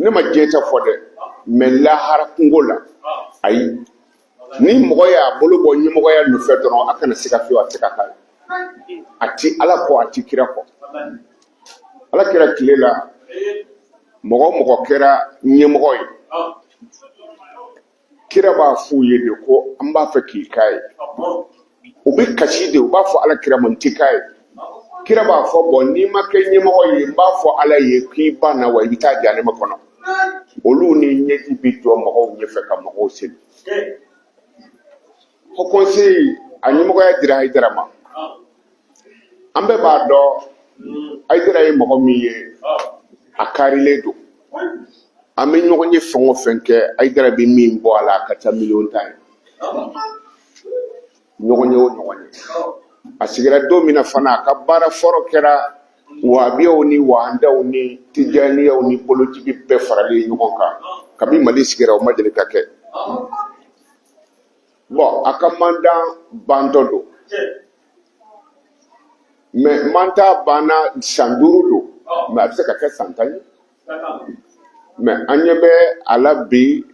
Ne ma diɲɛ ta fɔ dɛ, mais lahara kunko la, ayi. Ni mɔgɔ y'a bolo bɔ ɲɛmɔgɔya nɔfɛ dɔrɔn, a kana siga fiyewu, a tɛ se ka k'a ye. A ti Ala kɔ, a ti kira kɔ. Ala kira tile la, mɔgɔ o mɔgɔ kɛra ɲɛmɔgɔ ye, kira b'a f'u ye de ko an b'a fɛ k'i k'a ye. U bɛ kasi de, u b'a fɔ Ala kira ma, n ti k'a ye. Kira b'a fɔ, bon, n'i ma kɛ ɲɛmɔgɔ ye, n b'a fɔ Ala ye k'i banna wa, i bɛ taa jahanama kɔnɔ. Olu ni ɲɛji bɛ jɔ mɔgɔw ɲɛfɛ ka mɔgɔw seli. Haut Conseil, a ɲɛmɔgɔya dira Hayidara ma. An bɛɛ b'a dɔn Hayidara ye mɔgɔ min ye, a karilen don. An bɛ ɲɔgɔn ye fɛn o fɛn kɛ, Hayidara bɛ min bɔ a la, a ka ca miliyɔn 10 ye, ɲɔgɔn ye o ɲɔgɔn ye. A sigira don min na fana, a ka baara fɔlɔ kɛra wahabiyaw ni wahandaw ni tijaniyaw ni bolojigi bɛɛ faralen ɲɔgɔn kan. Kabi Mali sigira, o ma deli ka kɛ. Bon, a ka mandat bantɔ don, mais mandat banna, san 5 don, mais a bɛ se ka kɛ san 10 ye. Mais an ɲɛ bɛ a la bi,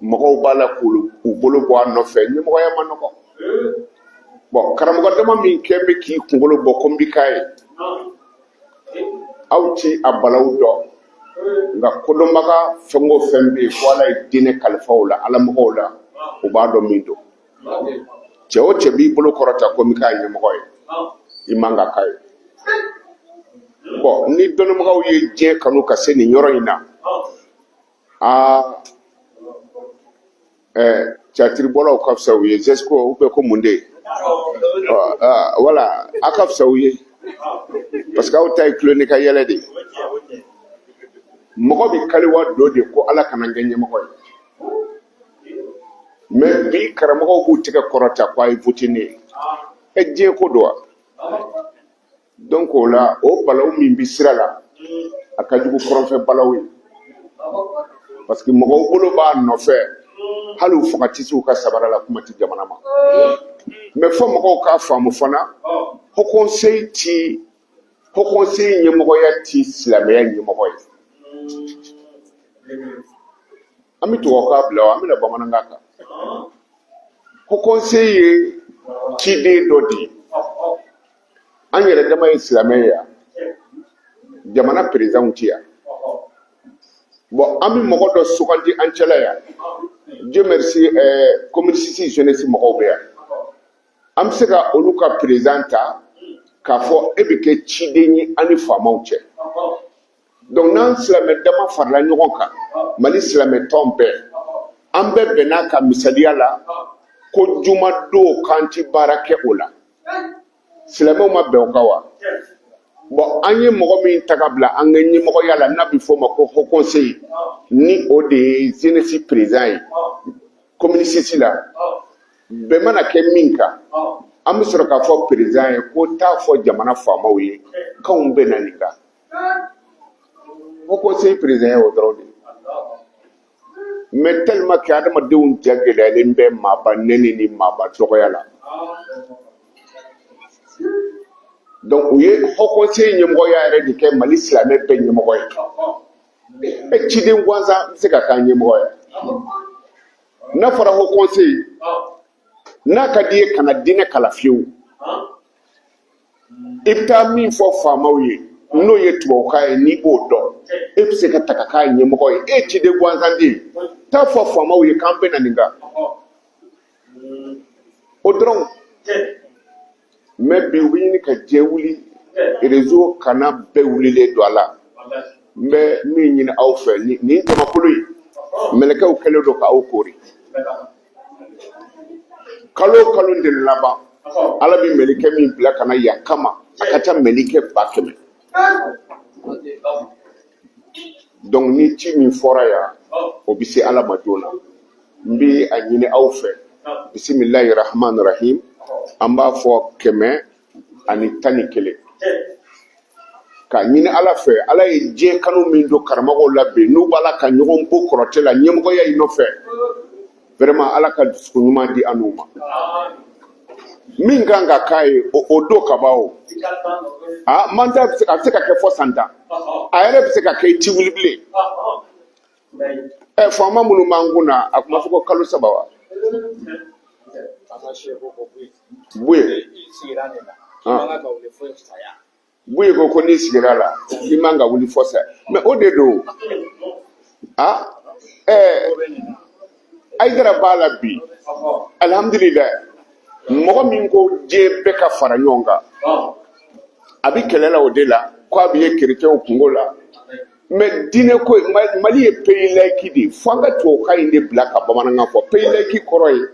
mɔgɔw b'a la k'u bolo bɔ a nɔfɛ. Ɲɛmɔgɔya ma nɔgɔ. Bon, karamɔgɔ dama min kɛn bɛ k'i kunkolo bɔ ko n bɛ k'a ye, aw ti a balawu dɔn. Nka kodɔnbaga fɛn o fɛn bɛ yen ko Ala ye diinɛ kalifa o la, ala mɔgɔw la, u b'a dɔn min don. Cɛ o cɛ b'i bolo kɔrɔta ko n bɛ k'a ɲɛmɔgɔ ye, i man ka k'a ye. Bon, ni dɔnnibagaw ye diɲɛ kanu ka se nin yɔrɔ in na, aa, catiribɔlaw ka fisa u ye. Zesco ou bien ko mun de ye, wala a ka fisa u ye, parce que aw ta ye tulon ni ka yɛlɛ de ye. Mɔgɔ bɛ kaliwa dɔ de ko Ala kana n kɛ ɲɛmɔgɔ ye. Mais bi, karamɔgɔw b'u tɛgɛ kɔrɔta ko a ye vote ne ye. Ɛ, diɲɛ ko don wa? Donc o la, o balawu min bɛ sira la, a ka jugu kɔrɔnfɛ balawu ye, parce que mɔgɔw bolo b'a nɔfɛ, hali u faga tɛ se u ka sabara la, kuma tɛ jamana ma. Mais fo mɔgɔw k'a faamu fana, haut conseil ɲɛmɔgɔya ti silamɛya ɲɛmɔgɔ ye. An bɛ tubabukan bila wa, an bɛna bamanankan kan. Haut conseil ye ciden dɔ de ye. An yɛrɛ dama ye silamɛ ye yan, jamana présidentw ti yan. Bon, an bɛ mɔgɔ dɔ sugandi an cɛla yan. Dieu merci, commune 6 jeunesse mɔgɔw bɛ yan. An bɛ se ka olu ka président ta k'a fɔ e bɛ kɛ ciden ye an ni faamaw cɛ. Donc n'an silamɛ dama farala ɲɔgɔn kan, Mali silamɛ tɔn bɛɛ, an bɛɛ bɛn'a ka misaliya la ko jumadon k'an ti baara kɛ, o la silamɛw ma bɛn o kan wa? Bon, an ye mɔgɔ min ta ka bila an ka ɲɛmɔgɔya la, n'a bɛ fɔ o ma ko haut conseil, ni o de ye jeunesse président ye commune 6 la, bɛn mana kɛ min kan, an bɛ sɔrɔ k'a fɔ président ye ko taa fɔ jamana faamaw ye k'anw bɛnna nin kan. Haut conseil président ye o dɔrɔn de ye. Mais tellement que adamadenw ja gɛlɛyalen bɛ maaba nɛni ni maaba dɔgɔya la, donc u ye haut conseil ɲɛmɔgɔya yɛrɛ de kɛ Mali silamɛ bɛɛ ɲɛmɔgɔ ye. E, ciden gansan bɛ se ka k'an ɲɛmɔgɔ ye? N'a fɔra haut conseil, n'a ka di i ye, kana diinɛ kalan fiyewu. I bɛ taa min fɔ faamaw ye, n'o ye tubabukan ye, n'i b'o dɔn, e bɛ se ka ta ka k'a ɲɛmɔgɔ ye. E ye ciden gansan de ye, taa fɔ faamaw ye k'an bɛ na nin kan, o dɔrɔn. Mais bi, u bɛ ɲini ka diɲɛ wuli, réseau kana bɛɛ wulilen don a la. N bɛ min ɲini aw fɛ, nin jamakulu in, mɛlɛkɛw kɛlen don k'aw koori. Kalo o kalo de laban, Ala bɛ mɛlɛkɛ min bila ka na yan kama, a ka ca mɛlɛkɛ 100 000. Donc ni ci min fɔra yan, o bɛ se Ala ma joona. N bɛ a ɲini aw fɛ, bisimilahi rahman rahim, an b'a fɔ 111 k'a ɲini Ala fɛ. Ala ye diɲɛ kanu min don karamɔgɔw la bi, n'u b'a la ka ɲɔgɔn bo kɔrɔtɛ la ɲɛmɔgɔya in nɔfɛ, vraiment, Ala ka dusukun ɲuman di an n'u ma. Min kan ka k'a ye, o don ka ban. O a mandat bɛ se, a bɛ se ka kɛ fɔ san 10, a yɛrɛ bɛ se ka kɛ i ti wuli bilen. Ɛ, faama minnu b'an kun na, a kuma fɔ ko kalo 3 wa? Buye Buye ko n'i sigira la, i man ka wuli fo saya. Mais o de don. A ɛ, Ayidara b'a la bi, alihamudulilayi. Mɔgɔ min ko diɲɛ bɛɛ ka fara ɲɔgɔn kan, a bɛ kɛlɛ la o de la, ko a bɛ ye kerecɛnw kunko la. Mais diinɛ ko, Mali ye pays laïque de ye. Fo an ka tubabukan in de bila ka bamanankan fɔ. Pays laïque kɔrɔ ye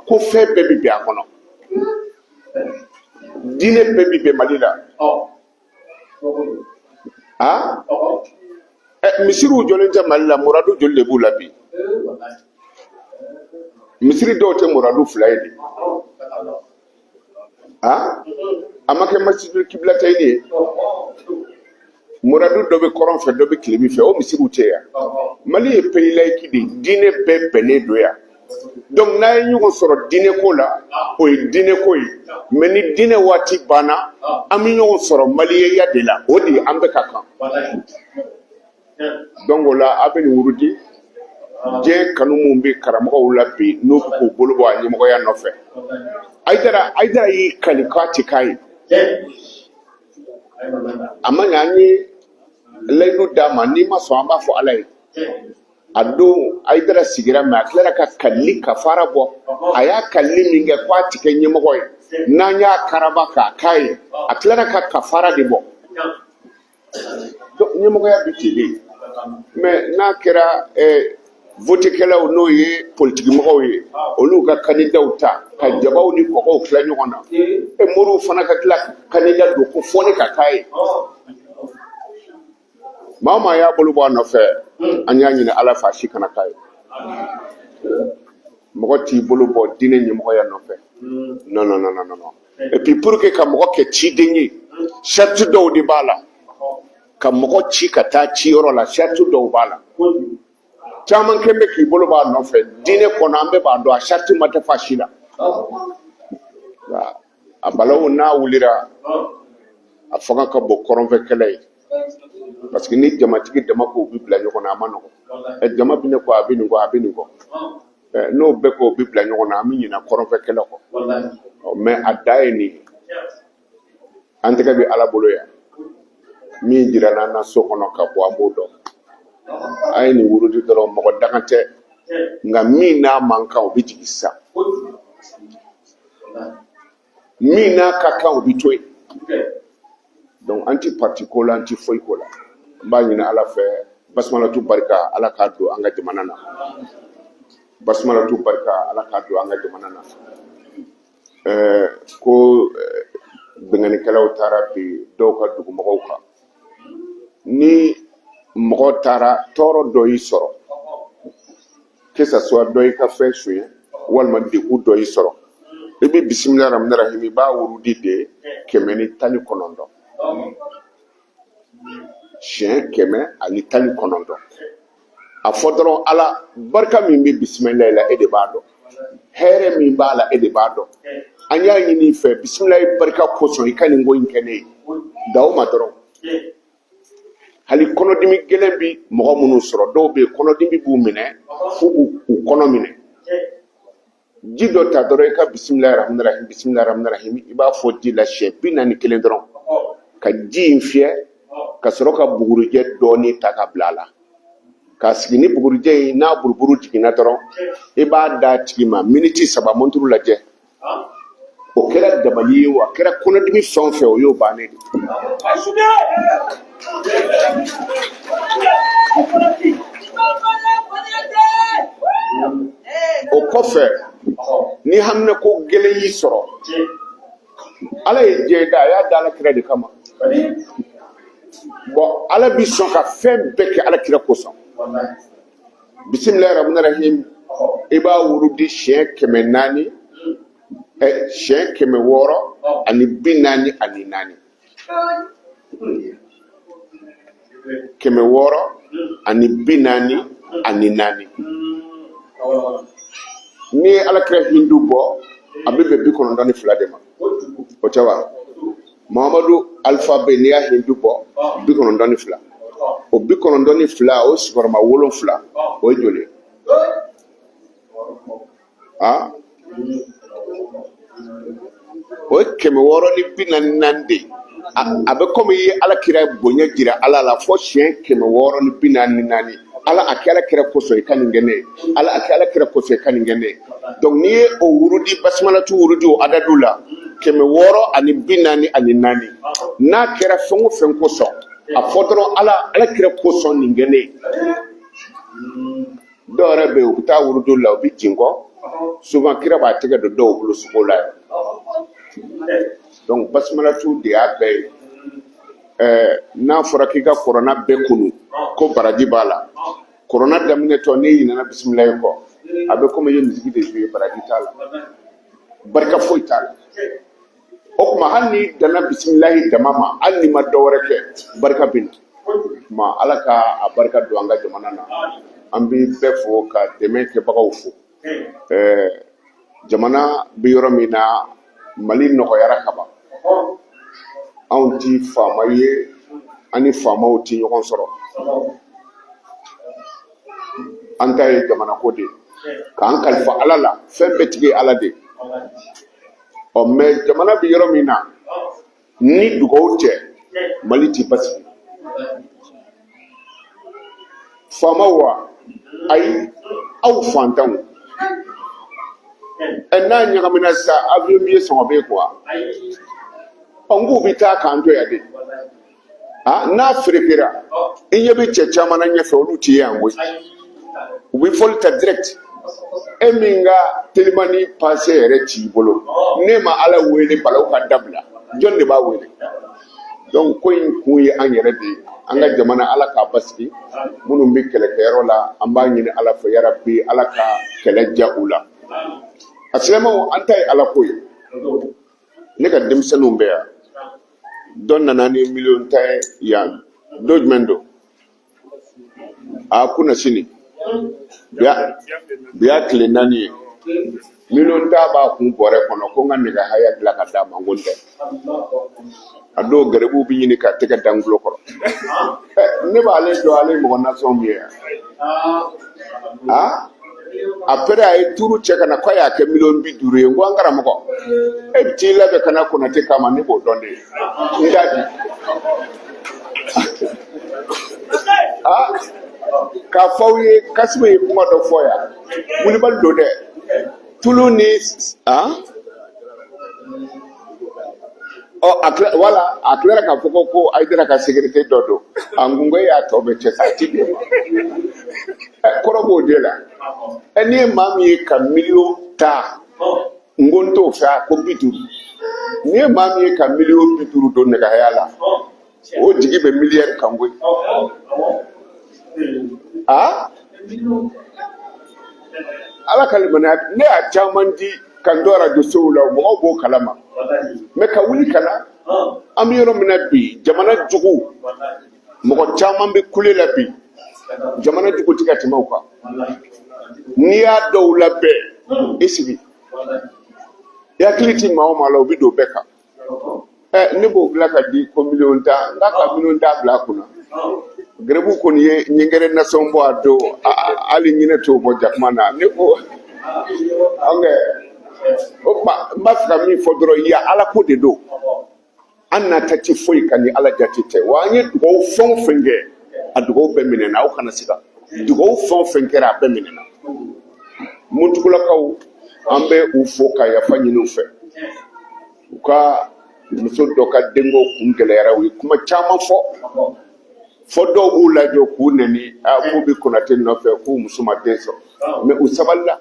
ko fɛn bɛɛ bɛ bɛn a kɔnɔ, diinɛ bɛɛ bɛ bɛn Mali la. A ɛ, misiriw jɔlen tɛ Mali la? Muradu joli de b'u la bi? Misiri dɔw tɛ muradu 2 ye de. A a ma kɛ masjidul kiblatayini ye? Muradu dɔ bɛ kɔrɔn fɛ, dɔ bɛ tilebin fɛ, o misiriw tɛ yan. Mali ye pays laïque de ye, diinɛ bɛɛ bɛnnen don yan. Donc n'a ye ɲɔgɔn sɔrɔ diinɛ ko la, o ye diinɛ ko ye. Mais ni diinɛ waati banna, an bɛ ɲɔgɔn sɔrɔ maliyɛnya de la, o de ye an bɛɛ ka kan. Donc o la, a bɛ nin wurudi. Diɲɛ kanu min bɛ karamɔgɔw la bi, n'u bɛ k'u bolo bɔ a ɲɛmɔgɔya nɔfɛ, Ayidara, Ayidara y'i kali k'a ti k'a ye. A ma ɲɛ, an ye layidu d'a ma, n'i ma sɔn, an b'a fɔ Ala ye. A don Ayidara sigira, mais a tilara ka kalili kafara bɔ. A y'a kalili min kɛ k'a ti kɛ ɲɛmɔgɔ ye, n'an y'a karaba k'a k'a ye, a tilara ka kafara de bɔ. Donc ɲɛmɔgɔya bɛ ten de. Mais n'a kɛra votekɛlaw, n'o ye politikimɔgɔw ye, olu ka kandidaw ta ka jabaw ni kɔgɔw tila ɲɔgɔn na, e moriw fana ka tila kandida don ko fɔ ne ka k'a ye. Maa o maa y'a bolo bɔ a nɔfɛ, an y'a ɲini Ala fɛ, a si kana k'a ye. Mɔgɔ t'i bolo bɔ diinɛ ɲɛmɔgɔya nɔfɛ. Non, non, non, non, non. Et puis, pour que ka mɔgɔ kɛ ciden ye, sariti dɔw de b'a la. Ka mɔgɔ ci ka taa ciyɔrɔ la, sariti dɔw b'a la. Caman kɛn bɛ k'i bolo b'a nɔfɛ diinɛ kɔnɔ, an bɛɛ b'a dɔn a sariti ma dafa si la. A balawu n'a wulira, a fanga ka bon kɔrɔnfɛ kɛlɛ ye, parce que ni jamatigi dama ko u bɛ bila ɲɔgɔn na, a ma nɔgɔn. Ɛ, jama bɛ ne kɔ, a bɛ nin kɔ, a bɛ nin kɔ. Ɛ, n'o bɛɛ ko u bɛ bila ɲɔgɔn na, an bɛ ɲinɛ kɔrɔnfɛ kɛlɛ kɔ. Mais a dan ye nin ye. An tɛgɛ bɛ Ala bolo yan. Min jirana an na so kɔnɔ ka bɔ, an b'o dɔn. A ye nin wurudi dɔrɔn, mɔgɔ dagan tɛ, nka min n'a man kan, o bɛ jigin sisan. Min n'a ka kan, o bɛ to yen. Donc an ti parti ko la, an ti foyi ko la. N b'a ɲini Ala fɛ, basumalatu barika, Ala k'a don an ka jamana na. Basumalatu barika, Ala k'a don an ka jamana na. Ko binkannikɛlaw taara bi dɔw ka dugumɔgɔw kan. Ni mɔgɔ taara, tɔɔrɔ dɔ y'i sɔrɔ, que ça soit dɔ y'i ka fɛn suɲɛ walima degun dɔ y'i sɔrɔ, i bɛ bisimila rahmani rahim, i b'a wurudi de 119, siɲɛ 119. A fɔ dɔrɔn: Ala, barika min bɛ bisimilayi la, e de b'a dɔn. Hɛrɛ min b'a la, e de b'a dɔn. An y'a ɲini i fɛ, bisimilayi barika kosɔn, i ka nin ko in kɛ ne ye. Da o ma dɔrɔn. Hali kɔnɔdimi gɛlɛn bi mɔgɔ minnu sɔrɔ, dɔw bɛ yen, kɔnɔdimi b'u minɛ f'u b'u u kɔnɔ minɛ. Ji dɔ ta dɔrɔn, i ka bisimilayi rahmani rahim, bisimilayi rahmani rahim, i b'a fɔ ji la siɲɛ 41 dɔrɔn, ka ji in fiyɛ, ka sɔrɔ ka bugurijɛ dɔɔni ta ka bila a la k'a sigi. Ni bugurijɛ in n'a buruburu jiginna dɔrɔn, i b'a d'a tigi ma miniti 3, monturu lajɛ. O kɛra dabali ye o, a kɛra kɔnɔdimi fɛn o fɛn, o y'o bannen de. O kɔfɛ, ni haminako gɛlɛn y'i sɔrɔ, Ala ye diɲɛ da, a y'a da Ala kira de kama. Bon, Ala bi sɔn ka fɛn bɛɛ kɛ Ala kira kosɔn. Bisimilahi rahmani rahim, i b'a wurudi siɲɛ 400, siɲɛ 644, 644. N'i ye Ala kira hindu bɔ, a bɛ bɛn 92 de ma, o tɛ wa? Muhamadu alphabet, n'i y'a hindu bɔ, 92. O 92, o sigiyɔrɔma wolonfila, o ye joli ye? A o ye 644 de ye. A bɛ komi i ye Ala kira bonya jira Ala la fo siɲɛ 644. Ala a kɛ Ala kira kosɔn i ka nin kɛ ne ye, Ala a kɛ Ala kira kosɔn i ka nin kɛ ne ye. Donc n'i ye o wurudi basimalatu wurudi o adadu la 644, n'a kɛra fɛn o fɛn kosɔn, a fɔ dɔrɔn Ala, Ala kira kosɔn nin kɛ ne ye. Dɔw yɛrɛ bɛ yen, u bɛ taa wurudu la, u bɛ jigin kɔ, souvent kira b'a tɛgɛ don dɔw bolo sogo la yen. Donc basimalatu de y'a bɛɛ ye. N'a fɔra k'i ka kuranɛ bɛɛ kunu ko baraji b'a la, kuranɛ daminɛtɔ n'i ɲinɛna bisimilayi kɔ, a bɛ komi i ye misiki de jouer, baraji t'a la, barika foyi t'a la. O tuma hali n'i danna bisimilahi dama ma, hali n'i ma dɔ wɛrɛ kɛ, barika bɛ na. Tuma Ala ka a barika don an ka jamana na. An bɛ bɛɛ fo ka dɛmɛ kɛbagaw fo. Jamana bɛ yɔrɔ min na, Mali nɔgɔyara ka ban. Anw ti faama ye, an ni faamaw ti ɲɔgɔn sɔrɔ. An ta ye jamana ko de ye, k'an kalifa Ala la, fɛn bɛɛ tigi ye Ala de ye. Ɔ mais jamana bɛ yɔrɔ min na, ni dugawu tɛ, Mali ti basigi. Faamaw wa ayi, aw fantanw, ɛ n'a ɲagamina sisan, avion billet sɔngɔ bɛ quoi? Ɔ n k'u bɛ taa k'an to yan de. Ah, n'a ferekera, i ɲɛ bɛ cɛ caman na ɲɛfɛ, olu t'i ye yan koyi, u bɛ fɔli ta direct. E min ka telimani pase yɛrɛ t'i bolo, ne ma Ala wele balawu ka dabila, jɔn de b'a wele? Donc ko in kun ye an yɛrɛ de ye. An ka jamana, Ala k'a basigi. Minnu bɛ kɛlɛkɛyɔrɔ la, an b'a ɲini Ala fɛ, yarabi Ala ka kɛlɛ diya u la. A silamɛw, an ta ye Ala ko ye. Ne ka denmisɛnninw bɛ yan, dɔ nana ni miliyɔn 10 ye yan. Dɔ jumɛn don? A kunna sini bi y'a tile 4 ye, miliyɔn 10 b'a kun bɔrɛ kɔnɔ, ko n ka nɛgɛ haya dilan ka d'a ma. N ko n tɛ. A dɔw garibuw bɛ ɲini ka tɛgɛ da n tulo kɔrɔ. Ne b'ale dɔn, ale ye mɔgɔ nasɔn min ye. Aa, après a ye turu cɛ ka na k'a y'a kɛ miliyɔn 50 ye. N ko an karamɔgɔ, e bɛ t'i labɛn ka na Konate kama, ne b'o dɔn de, n t'a di. Aa, k'a fɔ aw ye, Kasimu ye kuma dɔ fɔ yan, wulibali don dɛ, tulu ni aa ɔ a tila wala a tilara k'a fɔ ko Hayidara ka sécurité dɔ don. A ngungo y'a tɔ bɛɛ cɛ sa, a ti d'e ma. Kɔrɔ b'o de la. N'i ye maa min ye ka miliyɔn 10, n ko n t'o fɛ, a ko 50. N'i ye maa min ye ka miliyɔn 50 don nɛgɛhaya la, o jigi bɛ miliyari kan koyi. Aa, Ala ka limaniya. Ne y'a caman di ka n to arajo sow la, mɔgɔw b'o kalama. Mais ka wuli ka na, an bɛ yɔrɔ min na bi, jamana jugu mɔgɔ caman bɛ kule la bi, jamana jugu tɛ ka tɛmɛ o kan. N'i y'a dɔw labɛn, i sigi, i hakili ti maa o maa la, o bɛ don bɛɛ kan. Ne b'o dilan ka di ko miliyɔn 10, n k'a ka miliyɔn 10 bila a kunna. Garibu kɔni ye ɲɛgɛrɛ nasɔn bɔ a don, hali ɲinɛ t'o bɔ jakuma na. Ne ko an kɛ o tuma, n b'a fɛ ka min fɔ dɔrɔn, ya Ala ko de don. An n'a ta ti foyi kan ni Ala jate tɛ. Wa an ye dugawu fɛn o fɛn kɛ, a dugawu bɛɛ minɛna. Aw kana siga, dugawu fɛn o fɛn kɛra, a bɛɛ minɛna. Muntugulakaw, an bɛ u fo ka yafa ɲini u fɛ. U ka muso dɔ ka denko kun gɛlɛyara, u ye kuma caman fɔ, fɔ dɔw b'u lajɔ k'u nɛni, k'u bɛ Konate nɔfɛ, k'u muso ma den sɔrɔ. Mais u sabalila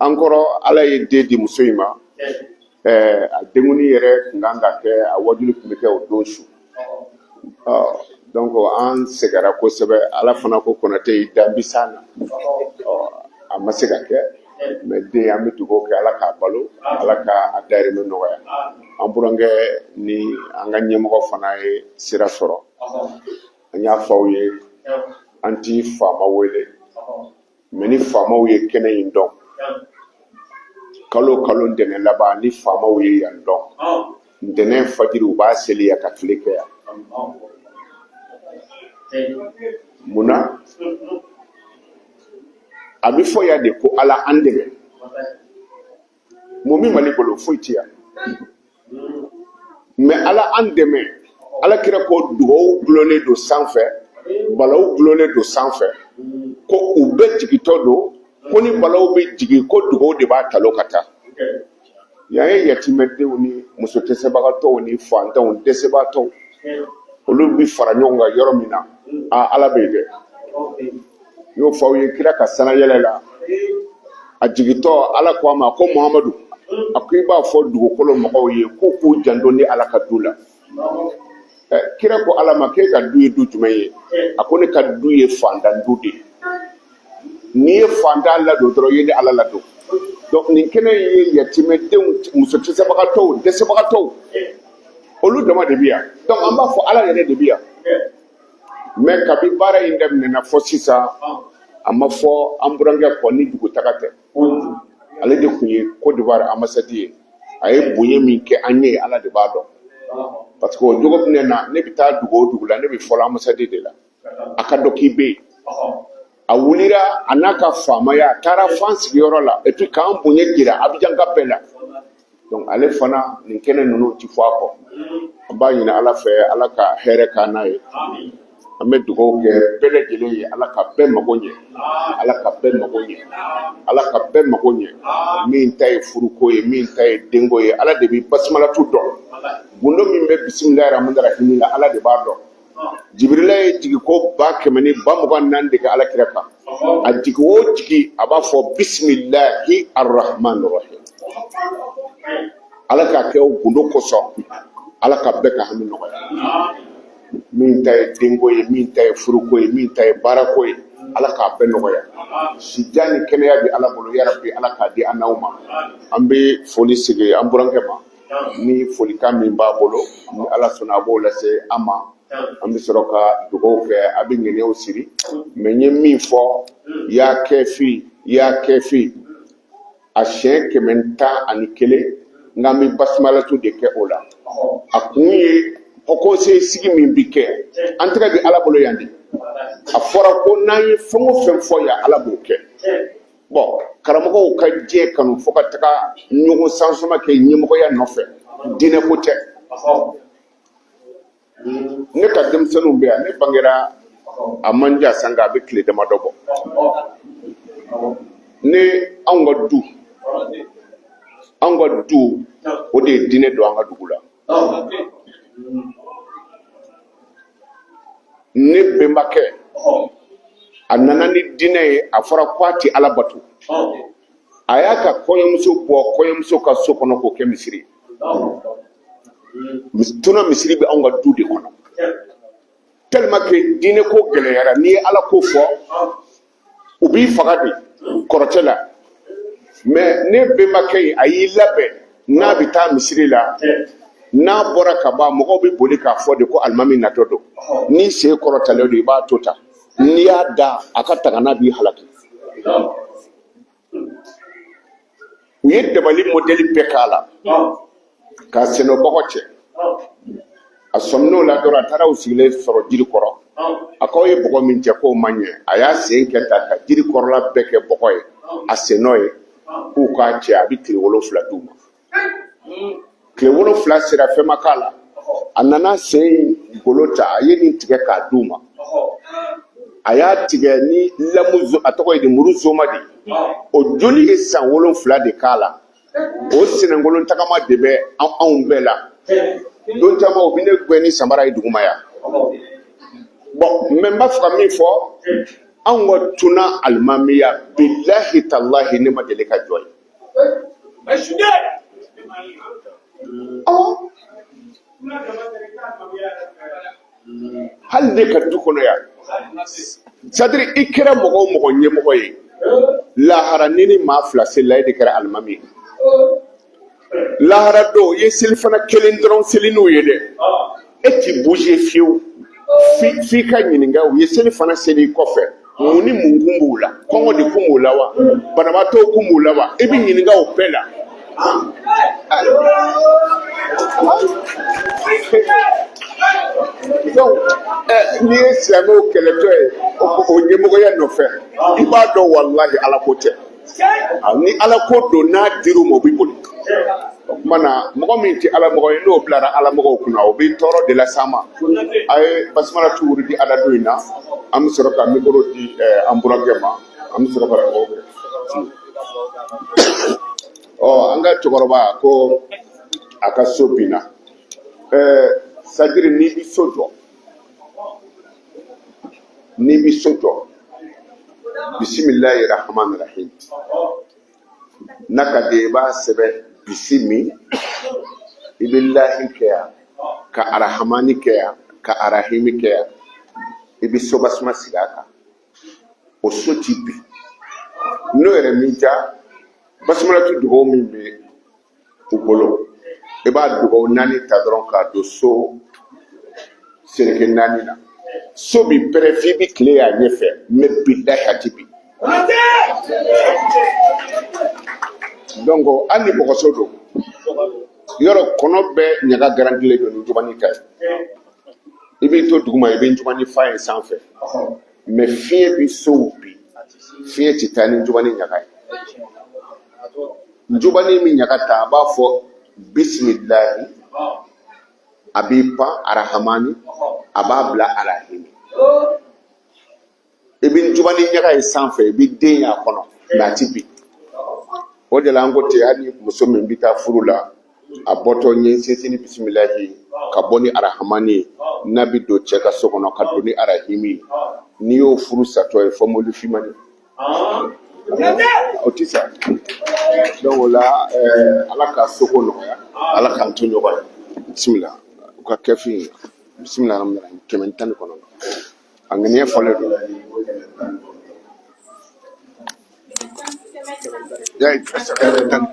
an kɔrɔ, Ala ye den di muso in ma. A denkundi yɛrɛ tun kan ka kɛ, a wajuli tun bɛ kɛ o don su. Donc an sɛgɛnra kosɛbɛ. Ala fana ko Konate y'i da n bi s'a na. A ma se ka kɛ, mais den, an bɛ dugawu kɛ, Ala k'a balo, Ala ka a dayirimɛ nɔgɔya. An burankɛ ni an ka ɲɛmɔgɔ fana ye sira sɔrɔ. An y'a fɔ aw ye, an ti faama wele, mais ni faamaw ye kɛnɛ in dɔn, kalo o kalo ntɛnɛn laban, ni faamaw ye yan dɔn, ntɛnɛn fajiri u b'a seli yan ka tile kɛ yan. Mun na a bɛ fɔ yan de ko Ala an dɛmɛ? Mun bɛ Mali bolo? Foyi tɛ yan. Mais Ala an dɛmɛ, Ala kira ko dugawu dulonnen don sanfɛ, balawu dulonnen don sanfɛ, ko u bɛɛ jigitɔ don, ko ni balawu bɛ jigin, ko dugawu de b'a talo ka taa. Yan ye yatimɛdenw ni muso dɛsɛbagatɔw ni fantanw, dɛsɛbaatɔw, olu bɛ fara ɲɔgɔn kan yɔrɔ min na, a Ala bɛ yen dɛ. N y'o fɔ aw ye kira ka sanayɛlɛ la, a jigitɔ Ala ko a ma ko Muhamadu, a ko i b'a fɔ dugukolo mɔgɔw ye k'u k'u janto ne Ala ka du la. Kira ko Ala ma k'e ka du ye du jumɛn ye? A ko ne ka du ye fantan du de ye. N'i ye fantan ladon dɔrɔn, i ye ne Ala ladon. Donc nin kɛnɛ in ye yatimɛdenw, muso dɛsɛbagatɔw, dɛsɛbagatɔw, olu dama de bɛ yan. Donc an b'a fɔ Ala yɛrɛ de bɛ yan. Mais kabi baara in daminɛna fɔ sisan, a ma fɔ an burankɛ kɔ ni dugutaga tɛ. Ale de tun ye Côte d'Ivoire ambassade ye. A ye bonya min kɛ an ye, Ala de b'a dɔn, parce que o jogo bɛ ne na. Ne bɛ taa dugu o dugu la, ne bɛ fɔlɔ ambassade de la, a ka dɔn k'i bɛ yen. A wulira a n'a ka faamaya, a taara fan sigiyɔrɔ la, et puis k'an bonya jira Abidjan ka bɛɛ la. Donc ale fana, nin kɛnɛ ninnu ti fɔ a kɔ. An b'a ɲini Ala fɛ, Ala ka hɛrɛ k'an n'a ye. An bɛ dugawu kɛ bɛɛ lajɛlen ye, Ala ka bɛɛ mago ɲɛ, Ala ka bɛɛ mago ɲɛ, Ala ka bɛɛ mago ɲɛ. Min ta ye furuko ye, min ta ye denko ye, Ala de bɛ basimalatu dɔn. Gundo min bɛ bisimilahi rahmani rahimi la, Ala de b'a dɔn. Jibirila ye jigi ko 120000 de kɛ Ala kira kan. A jigi o jigi, a b'a fɔ bisimilahi arrahman rahim. Ala k'a kɛ o gundo kosɔn, Ala ka bɛɛ ka hami nɔgɔya. Min ta ye denko ye, min ta ye furuko ye, min ta ye baarako ye, Ala k'a bɛɛ nɔgɔya. Sijan ni kɛnɛya bɛ Ala bolo, yarabi Ala k'a di an n'aw ma. An bɛ foli sigi an burankɛ ma ni folikan min b'a bolo, ni Ala sɔnna a b'o lase an ma. An bɛ sɔrɔ ka dugawu kɛ, a bɛ ŋɛniyaw siri. Mais n ye min fɔ, ya kɛfi, ya kɛfi, a siɲɛ 111, nka an bɛ basimalatu de kɛ o la. A kun ye haut conseil sigi min bi kɛ, an tɛgɛ bɛ Ala bolo yan de. A fɔra ko n'an ye fɛn o fɛn fɔ yan, Ala b'o kɛ. Bon, karamɔgɔw ka diɲɛ kanu fo ka taga ɲɔgɔn sansoma kɛ ɲɛmɔgɔya nɔfɛ, diinɛ ko tɛ. Ne ka denmisɛnninw bɛ yan, ne bangera a man jan sanga, a bɛ tile damadɔ bɔ. Ne anw ka du, anw ka du, o de ye diinɛ don an ka dugu la. Ne bɛnbakɛ, a nana ni diinɛ ye. A fɔra ko a tɛ Ala bato. A y'a ka kɔɲɔmuso bɔ kɔɲɔmuso ka so kɔnɔ k'o kɛ misiri ye. Tuna misiri bɛ anw ka du de kɔnɔ, tellement que diinɛ ko gɛlɛyara. N'i ye Ala ko fɔ, u b'i faga de kɔrɔtɛ la. Mais ne bɛnbakɛ in, a y'i labɛn n'a bɛ taa misiri la. N'a bɔra ka ban, mɔgɔw bɛ boli k'a fɔ de ko alimami natɔ don. N'i sen kɔrɔtalen don, i b'a to tan. N'i y'a da, a ka tagana b'i halaki. U ye dabali modɛli bɛɛ k'a la k'a sennɔ bɔgɔ cɛ. A sɔmin'o la dɔrɔn, a taara u sigilen sɔrɔ jiri kɔrɔ. A k'aw ye bɔgɔ min cɛ, k'o ma ɲɛ. A y'a sen kɛ ta ka jiri kɔrɔla bɛɛ kɛ bɔgɔ ye, a sennɔ ye. K'u k'a cɛ, a bɛ tile 7 d'u ma. Tile 7 sera, fɛn ma k'a la. A nana sen golo ta, a ye nin tigɛ k'a d'u ma. A y'a tigɛ ni lamu, a tɔgɔ ye di, muru zoma de. O joli ye san 7 de k'a la. O senengolon tagama de bɛ anw bɛɛ la. Don caman, o bɛ ne gɛn ni samara ye duguma yan. Bon, mais n b'a fɛ ka min fɔ, anw ka tuna alimamiya, bilahi talahi, ne ma deli ka jɔ ye. Awɔ, hali ne ka du kɔnɔ yan, c'est-à-dire i kɛra mɔgɔ o mɔgɔ ɲɛmɔgɔ ye, lahara ni ni maa fila selila, e de kɛra alimami ye. Lahara don, i ye selifana kelen dɔrɔn seli n'u ye dɛ, e ti bouger fiyewu f'i ka ɲininka. U ye selifana seli i kɔfɛ, mun ni mun kun b'u la? Kɔngɔ de kun b'u la wa? Banabaatɔw kun b'u la wa? I bɛ ɲininka o bɛɛ la. Donc n'i ye silamɛw kɛlɛtɔ ye o ɲɛmɔgɔya nɔfɛ, i b'a dɔn walahi ala ko tɛ. Ni ala ko don, n'a dir'u ma, u bɛ boli. O tuma na, mɔgɔ min tɛ ala mɔgɔ ye, n'o bilara ala mɔgɔw kunna, o bɛ tɔɔrɔ de las'an ma. A ye basimalatu wurudi adadu in na, an bɛ sɔrɔ ka mikoro di an burankɛ ma, an bɛ sɔrɔ ka dugawu kɛ. Ɔ, an ka cɛkɔrɔba ko a ka so binna. C'est-à-dire n'i bɛ so jɔ, n'i bɛ so jɔ, bisimilahi rahman rahim, n'a ka di i b'a sɛbɛn bisimi, i bɛ lahi kɛ yan, ka arahamani kɛ yan, ka arahimi kɛ yan, i bɛ sobasuma sigi a kan, o so ti bin. N'o yɛrɛ m'i diya, basimalatu dugawu min bɛ u bolo, i b'a dugawu naani ta dɔrɔn k'a don so seleke naani na, so bi pɛrɛ f'i bi tile y'a ɲɛfɛ, mais bilahi a ti bin. Donc hali ni bɔgɔso don, yɔrɔ kɔnɔ bɛɛ ɲaga garantilen don ni jubani ta ye. I b'i to duguma, i bɛ jubani fa ye sanfɛ, mais fiɲɛ bi sow bin, fiɲɛ ti taa ni jubani ɲaga ye. Njubani min ɲaga ta, a b'a fɔ bisimilahi, a b'i pan arahamani, a b'a bila arahimi. I bɛ njubani ɲaga ye sanfɛ, i bɛ den y'a kɔnɔ, mais a ti bin. O de la an ko ten, hali muso min bɛ taa furu la, a bɔtɔ n ye sinsin ni bisimilahi ka bɔ ni arahamani ye, n'a bɛ don cɛ ka so kɔnɔ ka don ni arahimi ye, n'i y'o furu satɔ ye fɔ mobili finmani, o ti sa. Donc o la, ala ka soko nɔgɔya, ala k'an to ɲɔgɔn ye. Bisimila, u ka kɛfin bisimila rahmani 119, a ŋaniya fɔlen don. Ya ye 110.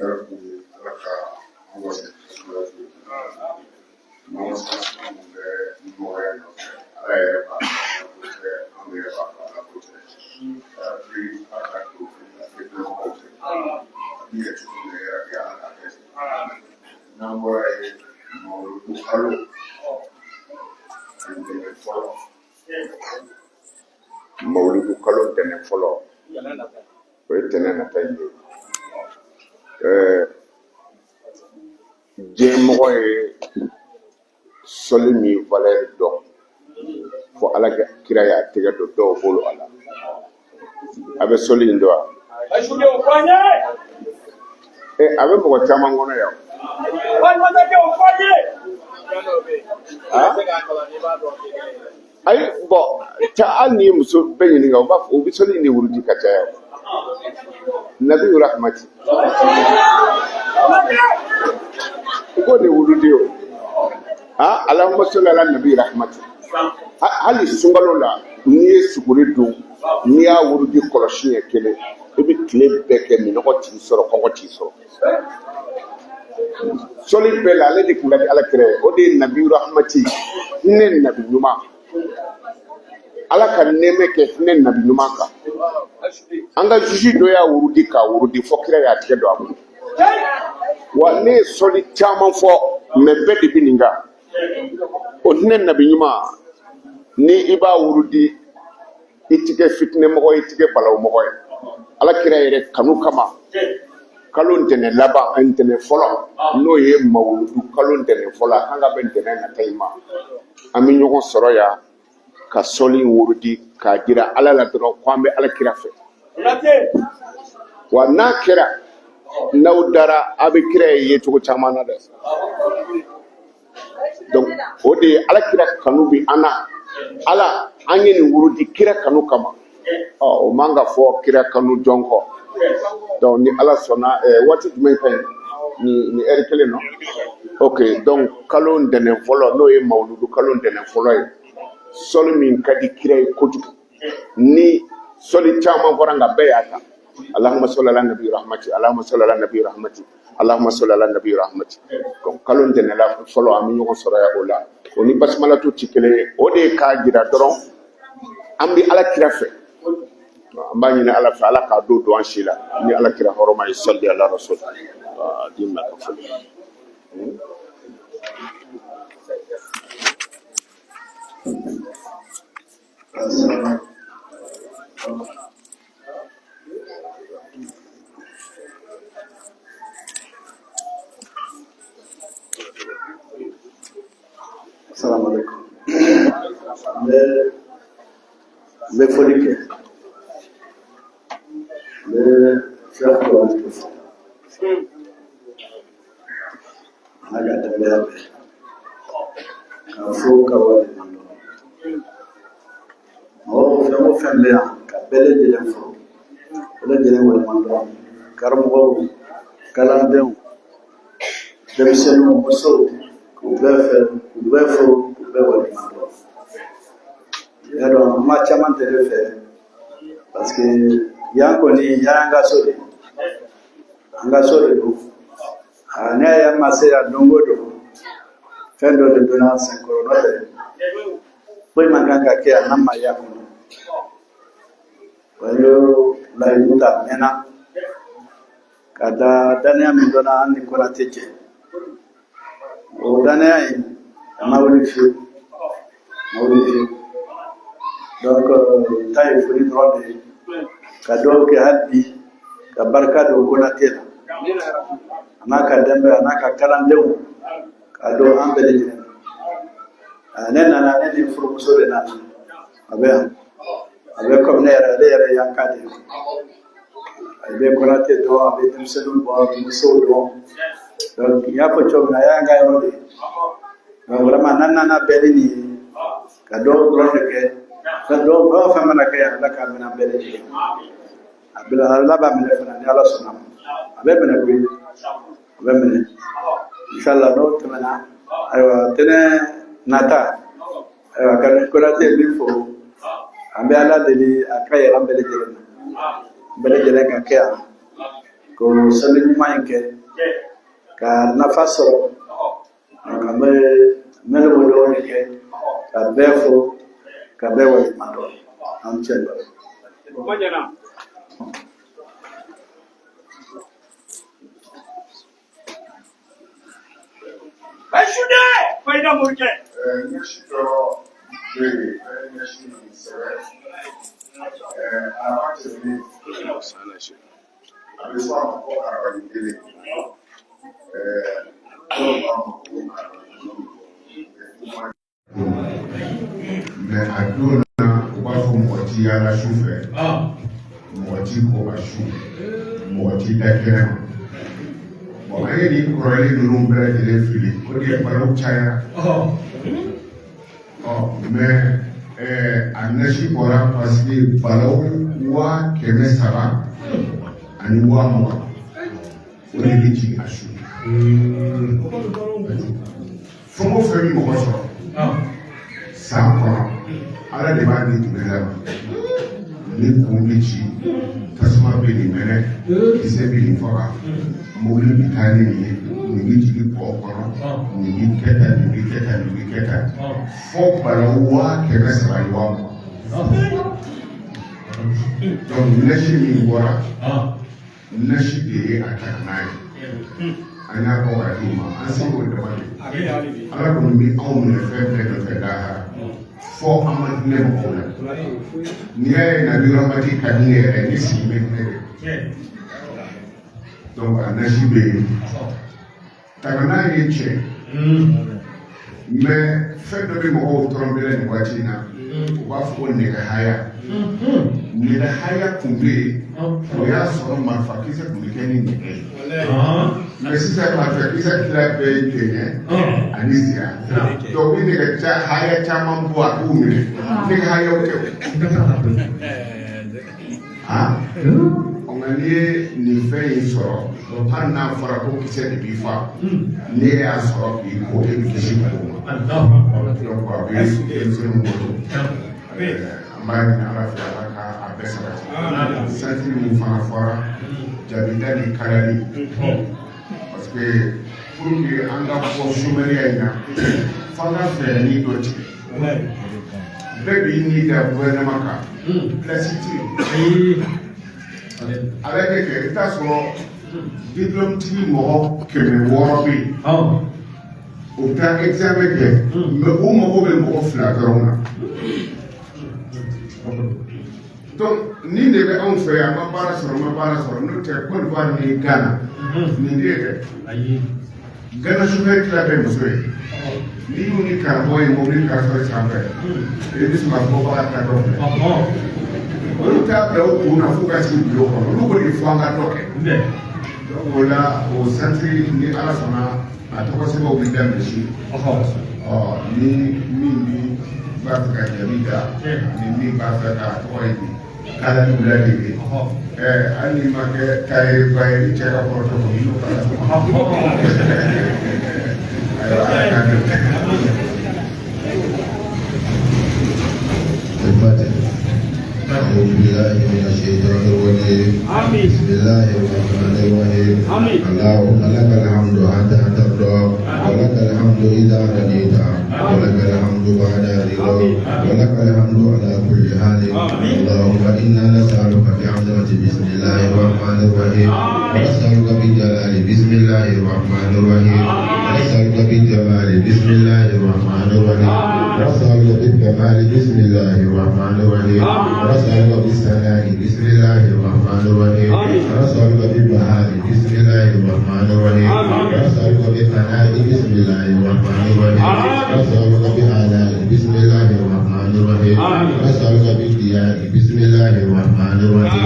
Ala ka mɔgɔ bɛ mɔgɔya nɔfɛ, Ala yɛrɛ b'a ko tɛ, an yɛrɛ b'a fɔ Ala ko tɛ. Bi Ala ka don mɔgɔw fɛ, a bɛ kɛ cogo min na yɛrɛ, Ala k'a kɛ ten. N'an bɔra yen, mawuludu kalo ntɛnɛn fɔlɔ, mawuludu kalo ntɛnɛn fɔlɔ, o ye tɛnɛn nata in ye. Diɲɛ mɔgɔ ye sɔli min valeur dɔn, fo Ala ka kira y'a tɛgɛ don dɔw bolo a la. A bɛ sɔli in dɔn wa? A bɛ mɔgɔ caman kɔnɔ yan. Ayi, bɔn, hali n'i ye muso bɛɛ ɲininka, u b'a fɔ u bɛ sɔli in de wurudi ka caya. Nabi rahmati, u b'o de wurudi. O ha, Allahumma salli ala nabi rahmati. Hali sunkalo la, n'i ye suguri dun, n'i y'a wurudi kɔlɔsi ɲɛ kelen, i bɛ tile bɛɛ kɛ minɔgɔ t'i sɔrɔ, kɔngɔ t'i sɔrɔ. Sɔli bɛɛ la, ale de tun ka di Ala kira ye. O de ye nabi rahmati, hinɛ nabi ɲuman. Ala ka nɛɛmɛ kɛ hinɛ nabi ɲuman kan. An ka juge dɔ y'a wurudi k'a wurudi fo kira y'a tigɛ don a bolo. Wa ne ye sɔli caman fɔ, mais bɛɛ de bɛ nin kan. O hinɛ nabi ɲuman, ni i b'a wurudi, i ti kɛ fitinɛ mɔgɔ ye, i ti kɛ balawu mɔgɔ ye, Ala kira yɛrɛ kanu kama. Kalo ntɛnɛn laban, ntɛnɛn fɔlɔ, n'o ye mawuludu kalo ntɛnɛn fɔlɔ, a kan ka bɛn ntɛnɛn nata in ma, an bɛ ɲɔgɔn sɔrɔ yan ka sɔli in wurudi k'a jira Ala la dɔrɔn ko an bɛ Ala kira fɛ. Wa n'a kɛra n'aw dara, aw bɛ kira ye yecogo caman na dɛ. Donc o de ye Ala kira kanu bi an na. Ala, an ye nin wurudi kira kanu kama. Ɔ, o man ka fɔ kira kanu jɔn kɔ. Donc ni Ala sɔnna, waati jumɛn ka ɲi? Ni ɛri kelen nɔ? Ok, donc kalo ntɛnɛn fɔlɔ, n'o ye mawuludu kalo ntɛnɛn fɔlɔ ye, sɔli min ka di kira ye kojugu, ni sɔli caman fɔra nka bɛɛ y'a ta, Allahumma salli ala nabi rahmati, Allahumma salli ala nabi rahmati, Allahumma salli ala nabi rahmati. Donc kalo ntɛnɛn la fɔlɔ, an bɛ ɲɔgɔn sɔrɔ yan o la. O ni basimalatu ti kelen ye. O de ye k'a jira dɔrɔn an bɛ Ala kira fɛ. An b'a ɲini Ala fɛ, Ala k'a don an si la ni Ala kira hɔrɔma ye. Salli ala rasul di ma ka foli. Assalamu alaikum. N bɛ foli kɛ. N bɛ Cheikh Kouyaté fo. A n'a ka denbaya bɛɛ. K'a fo ka waleɲuman dɔn. Mɔgɔ fɛn o fɛn bɛ yan, ka bɛɛ lajɛlen fo. Bɛɛ lajɛlen waleɲuman dɔn. Karamɔgɔw, kalandenw, denmisɛnninw, musow, k'u bɛɛ fɛ, k'u bɛɛ fo, k'u bɛɛ waleɲuman dɔn. I y'a dɔn, kuma caman tɛ ne fɛ, parce que yan kɔni, yan y'an ka so de ye. An ka so de don. Aa, ne y'a ma se yan don o don, fɛn dɔ de donna an senkɔrɔ, n'o tɛ foyi man kan ka kɛ yan n'an ma y'a kɔnɔ. Wa n y'o layidu ta a mɛnna ka da danaya min donna an ni Konate cɛ. O danaya in, a ma wuli fiyewu, a ma wuli fiyewu. Donc n ta ye foli dɔrɔn de ye, ka dugawu kɛ hali bi ka barika don Konate la, a n'a ka denbaya, a n'a ka kalandenw, ka don an bɛɛ lajɛlen na. Ne nana, ne ni furumuso de nana, a bɛ yan, a bɛ komi ne yɛrɛ, ale yɛrɛ y'an ka de ye. A bɛ Konate dɔn, a bɛ denmisɛnninw dɔn, a bɛ musow dɔn. Donc n y'a fɔ cogo min na, a y'an ka yɔrɔ de ye. Donc vraiment n'an nana bɛn ni nin ye, ka dugawu dɔrɔn de kɛ. Fɛn dɔw, fɛn o fɛn mana kɛ yan, Ala k'a minɛ an bɛɛ lajɛlen. A bɛ Ala b'a minɛ fana ni Ala sɔnna ma. A bɛ minɛ koyi, a bɛ minɛ. Inshallah n'o tɛmɛna, ayiwa tɛnɛ nata, ayiwa ka Konate ye min fɔ, an bɛ Ala deli a ka yɛlɛ an bɛɛ lajɛlen na. Bɛɛ lajɛlen ka kɛ yan, k'o seli ɲuman in kɛ, ka nafa sɔrɔ. Donc an bɛ mɛn b'o dɔrɔn de kɛ, ka bɛɛ fo, ka bɛɛ waleɲuman dɔn. An cɛ dɔn. Ɲɛsi dɔ bɛ yen, an ye ɲɛsi min sɛbɛn araba tɛmɛnen, a bɛ fɔ a ma ko araba kelen, dɔw b'a ma ko araba. Mais a don na, u b'a fɔ mɔgɔ ti yaala su fɛ, mɔgɔ ti kɔba su, mɔgɔ ti da kɛnɛ ma. Bon, an ye nin kɔrɔlen ninnu bɛɛ lajɛlen fili, o de ye balawu caya. Ɔ, mais a nasi bɔra parce que balawu 320 000, o de bɛ jigin a su. Fɛn o fɛn bɛ mɔgɔ sɔrɔ san kɔnɔ, Ala de b'a di tugula ma. Ni kun bɛ ci, tasuma bɛ nin mɛnɛ, kisɛ bɛ nin faga, mobili bɛ taa ni nin ye, nin bɛ jigin kɔ kɔnɔ, nin bɛ kɛ tan, nin bɛ kɛ tan, nin bɛ kɛ tan, fo balawu 320 000. Donc nasi min bɔra, nasi de ye a ta ka n'a ye, an y'a bɔ ka d'u ma, an seko dama de. Ala kɔni bɛ anw minɛ fɛn fɛn nɔfɛ lahara, fɔ an ma hinɛ mɔgɔw la. N'i y'a ye nabi ramati ka di ne yɛrɛ, ne sigi bɛ hinɛ de. Donc a nasi bɛ yen, tagana ye tiɲɛ, mais fɛn dɔ bɛ mɔgɔw tromper nin waati in na, u b'a fɔ ko nɛgɛ haya. Nɛgɛ haya tun bɛ yen, o y'a sɔrɔ marifakisɛ tun bɛ kɛ ni nɛgɛ ye, mais sisan marifakisɛ tila bɛɛ ye gɛɲɛ ani sira. Donc ni nɛgɛ haya caman bɔ, a b'u minɛ. Nɛgɛ hayaw tɛ o. Nka n'i ye nin fɛn in sɔrɔ, hali n'a fɔra ko kisɛ de b'i fa, n'e y'a sɔrɔ k'i ko, e bɛ kisi ka o ma. Donc a bɛ denmisɛnninw bolo. An b'a ɲini Ala fɛ, Ala ka a bɛɛ sabati. Santiri min fana fɔra, jabida ni kalali, parce que pour que an ka bɔ somɛriya in na, f'an ka fɛɛrɛnin dɔ tigɛ. Bɛɛ b'i ni da gouvernement kan, place tɛ yen. A bɛ kɛ i bɛ taa sɔrɔ diplôme tigi mɔgɔ 600 bɛ yen, u bɛ taa examen kɛ, mais u mago bɛ mɔgɔ fila dɔrɔn na. Donc nin de bɛ anw fɛ yan, an ma baara sɔrɔ, an ma baara sɔrɔ. N'o tɛ, Côte d'Ivoire ni Ghana, nin de ye dɛ. Ghana chauffeur tila bɛɛ muso ye. N'i y'u ni karamɔgɔ ye mobili kasɔrɔ sanfɛ, i bɛ sɔn ka fɔ baga ta dɔ filɛ. Olu t'a bila u kun na f'u ka sigi bureau kɔnɔ, olu ko de fɔ an ka dɔ kɛ. Donc o la, o santiri, ni Ala sɔnna, a tɔgɔ sɛbɛnw bɛ daminɛ sini. Ɔ ni min bi b'a fɛ ka jaabi da, ni min b'a fɛ k'a tɔgɔ ye di, kalali ladege, hali n'i ma kɛ tayɛriba ye, ni cɛ ka kɔrɔtɔ kɔni, i n'o kala. Ayiwa, Ala k'an dɛmɛ. أعوذ بالله من الشيطان الرجيم. بسم الله الرحمن الرحيم. اللهم لك الحمد حتى ترضى، ولك الحمد إذا رضيت، ولك الحمد بعد الرضا، ولك الحمد على كل حال. اللهم إنا نسألك بعظمة بسم الله الرحمن الرحيم، ونسألك بجلال بسم الله الرحمن الرحيم، ونسألك بالجمال بسم الله الرحمن الرحيم، ونسألك بالكمال بسم الله الرحمن الرحيم، ونسألك بالثناء بسم الله الرحمن الرحيم، ونسألك بالبهاء بسم الله الرحمن الرحيم، ونسألك بالثناء بسم الله الرحمن الرحيم، ونسألك بآلاء بسم الله الرحمن الرحيم، ونسألك بالضياء بسم الله الرحمن الرحيم،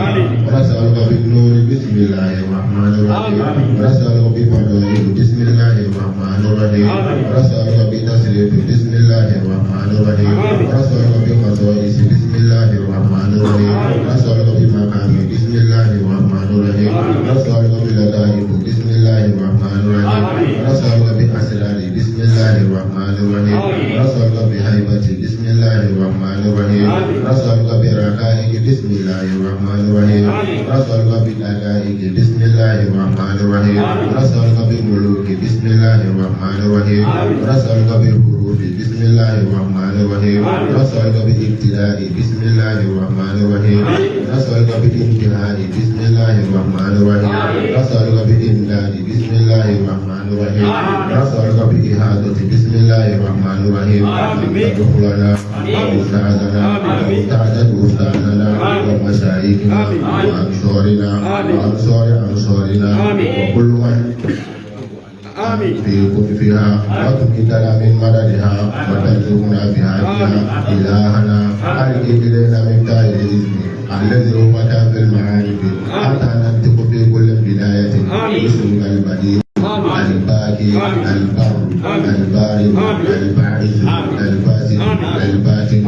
ونسألك بالنور بسم الله الرحمن الرحيم، ونسألك بفضائل بسم الله الرحمن الرحيم، ونسألك بتسليم بسم الله الرحمن الرحيم، ونسألك بخصائص بسم الله الرحمن الرحيم، ونسألك بمقام بسم الله الرحمن الرحيم، ونسألك بلطائف بسم الله الرحمن الرحيم، ونسألك بأسرار بسم الله الرحمن الرحيم، ونسألك بهيبة بسم الله الرحمن الرحيم، ونسألك برقائق بسم الله الرحمن الرحيم، ونسألك بدقائق بسم الله الرحمن الرحيم، ونسألك بالملوك بسم الله الرحمن الرحيم، ونسألك بالحروف بسم الله الرحمن الرحيم، ونسألك بالابتلاء بسم الله الرحمن الرحيم، ونسألك بالانتهاء بسم الله الرحمن الرحيم، ونسألك بالإمداد بسم الله الرحمن الرحيم، ونسألك بإحاطة بسم الله الرحمن الرحيم، تدخلنا وأستاذنا وأستاذة أستاذنا ومشايخنا وأنصارنا وأنصار أنصارنا وكل من في كتفها، وتمدنا من مددها وترزقنا بها إلهنا. ألقي إلينا من تاج الإذن الذي هو كافي المعارف حتى ننطق في كل بداية باسمك البديع الباقي البر البارئ الباعث الباسط الباطن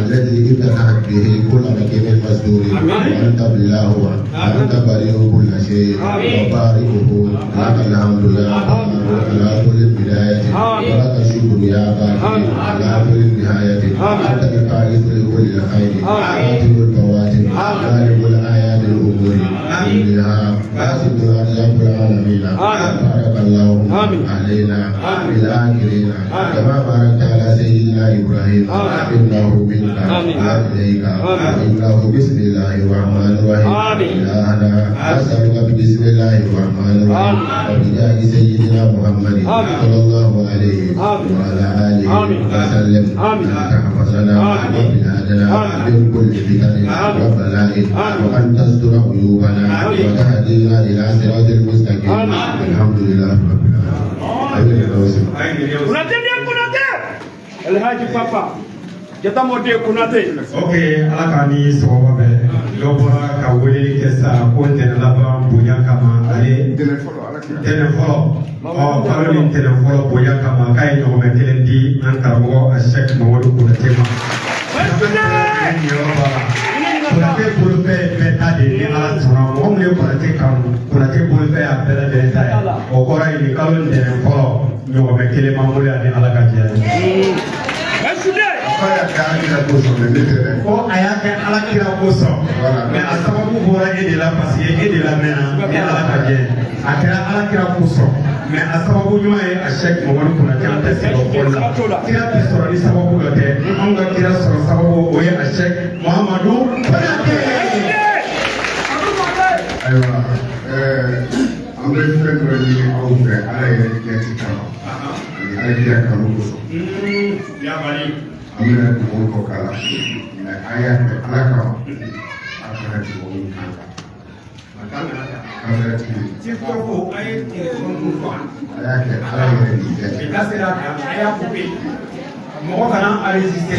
الذي افتتحت به كل ركب مسدور، وأنت بالله وأنت بريء كل شيء وبارئه. لك الحمد يا على كل بداية، ولك الشكر يا باقي على كل نهاية. أنت الباعث لكل الخير، كاتب البواتن، غالب الآيات الأمور كلها، باسط الأرزاق العالمين. بارك اللهم علينا في الآخرين كما باركت على سيدنا إبراهيم إنه منك والديك وإنه بسم الله الرحمن الرحيم. إلهنا أسألك بسم الله الرحمن الرحيم وبجاه سيدنا محمد صلى الله عليه وعلى آله وسلم أن تحفظنا وبلادنا من كل فتن وبلاء، وأن تستر عيوبنا وتهدينا إلى صراط المستقيم. الحمد لله رب العالمين. Konate den Konate. Alhaji Papa. Jatamo den Konate. Ok, Ala k'a ni sɔgɔma bɛɛ. Dɔ bɔra ka weleli kɛ sa ko ntɛnɛn laban bonya kama, ale Ntɛnɛn fɔlɔ, Ala kira. Ntɛnɛn fɔlɔ, ɔ kalo ni ntɛnɛn fɔlɔ bonya kama, k'a ye ɲɔgɔmɛ kelen di an karamɔgɔ Asɛk Mamadu Konate ma. Nin yɔrɔ b'a la. Konate bolofɛn ye bɛɛ ta de ye ni Ala sɔnna. Mɔgɔ min ye Konate kanu, Konate bolofɛn y'a bɛɛ lajɛlen ta ye. O kɔrɔ ye nin kalo ntɛnɛn fɔlɔ, ɲɔgɔmɛ kelen b'an bolo yan ni Ala ka jɛ ye. Basude. K'a y'a kɛ Ala kira kosɔn, mais ne tɛ dɛ. Ko a y'a kɛ Ala kira kosɔn, mais a sababu bɔra e de la, parce que e de lamɛnna ni Ala ka jɛ. A kɛra Ala kira kosɔn, mais a sababu ɲuman ye a Sɛki Mamadu Konate. An tɛ segin o fɔli la. Kira tɛ sɔrɔ ni sababu dɔ tɛ. Anw ka kira sɔrɔ sababu, o ye a Sɛki Muhamadu Konate. Ayiwa, an bɛ fɛn dɔ ɲini aw fɛ Ala yɛrɛ ɲɛci kama ani Ala kira kanu kosɔn. Yabali. An bɛna dugawu dɔ k'a la, mais a y'a kɛ Ala kama, a kana dugawu in kan kan kamera tigi. TikTok, a ye téléphone fɔ. A y'a kɛ Ala yɛrɛ de ɲɛci. I ka sera a kan, a y'a coupé, mɔgɔ kana enregistrer.